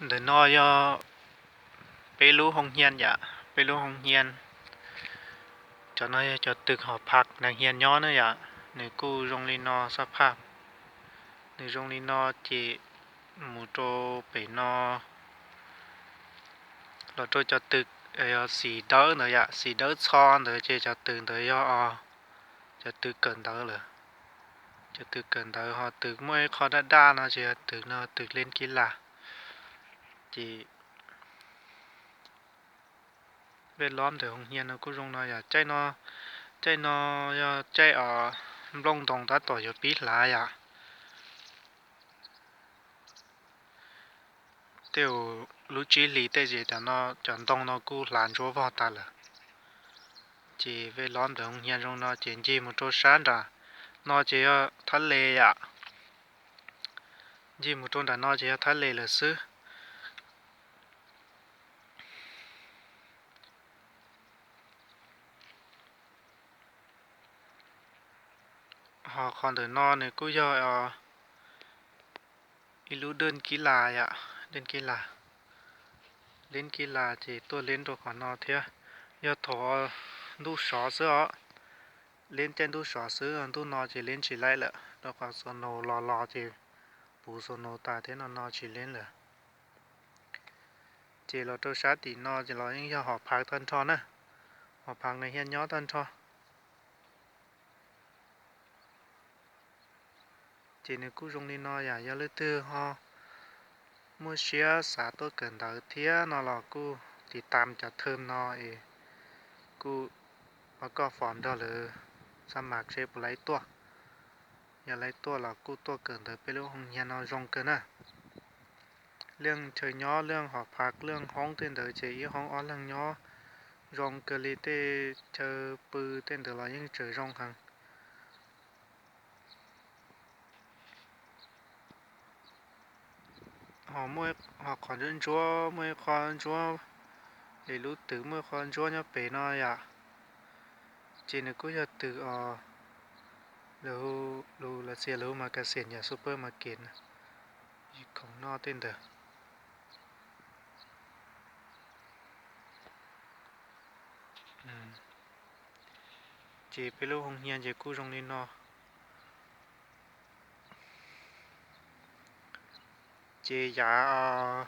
Ntawm no yog peb lub hoo hias yom, peb lub hoo hias. Cov no yog cov twg hom phaj neeg hias nyob na yom. Nws kuj zoo li no xab phaj. Nws zoo li no ces mus rau pem no, los rau cov twg xim dawb ntawd yom, xim dawb txho ntawd ces cov twg ntawd yog cov twg kawm ntawv lawm. Cov twg kawm ntawv, ho twg muaj ib qho daj daj no ces yog twg no, twg leb kib las. Ces vej lob ntawm hoo hias no kuj zoo no yom. Caij no, caij no yog caij os, nplooj ntoos tab tom yuav pib hlav yom. Tej lub tsib hlis tej ces cov no, cov ntoo no kuj hlav ntsuab vog tas lawm. Ces vej lob ntawm hoo hias zoo no ces ncig mus rau sab nram no ces yog thab le yom. Ncig mus rau nram no ces yog thab le lawm xwb. Ho qhov ntawm no nws kuj yog ib lub dej kib las yom, dej kib las. Leb kib las ces tuaj leb rau qhov no thiab. Yog thaum ntuj sov xwb os, leb caij ntuj sov xwb, ntuj no ces leb tsis laib lawm rau qhov snow los los ces puv snow tas thiab no no tsis leb lawm. Ces los rau sab tim no ces los yeej yog hom phaj tag nrho na, hom phaj neeg hias nyob tag nrho. Ces nws kuj zoo li no yom. Yog leej twg ho muaj siab xav tuaj kawm ntawv thiab no los kuj tiv tam cov thawj no es kuj ua koj fom nrog lawv xab mas seb puas laib tuaj. Yog laib tuaj los kuj tuaj kawm ntawv peb lub hoo hias no zoo kawg na. Leej chaw nyob, leej hom phaj, leej hoob tej ntawd ces ib hoob ob leeg nyob zoo kawg li. Tej chaw pw tej ntawd los yeej tseem zoo heev. Ho muaj, ho qhov ntsuab ntsuab, muaj ib qho ntsuab, es lub twg muaj ib qho ntsuab nyob pem no yom. Ces nws kuj yog twg os, lawv hu, lus Lavxias lawv hu mas ka xim yom, supermarket, khoom noj tej ntawd. Ces peb lub hoo hias ces kuj zoo li no. Ces yav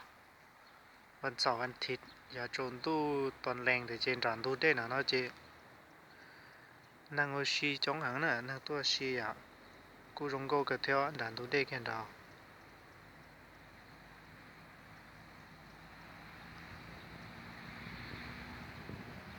vas txhaum vas thiv, yav tsaus ntuj tos lees ntawd ces nram ntug dej no no ces neeg ua si coob heev na, neeg tuaj si yom. Kuj zoo nkauj kawg thiab nram ntug dej kiag nrad.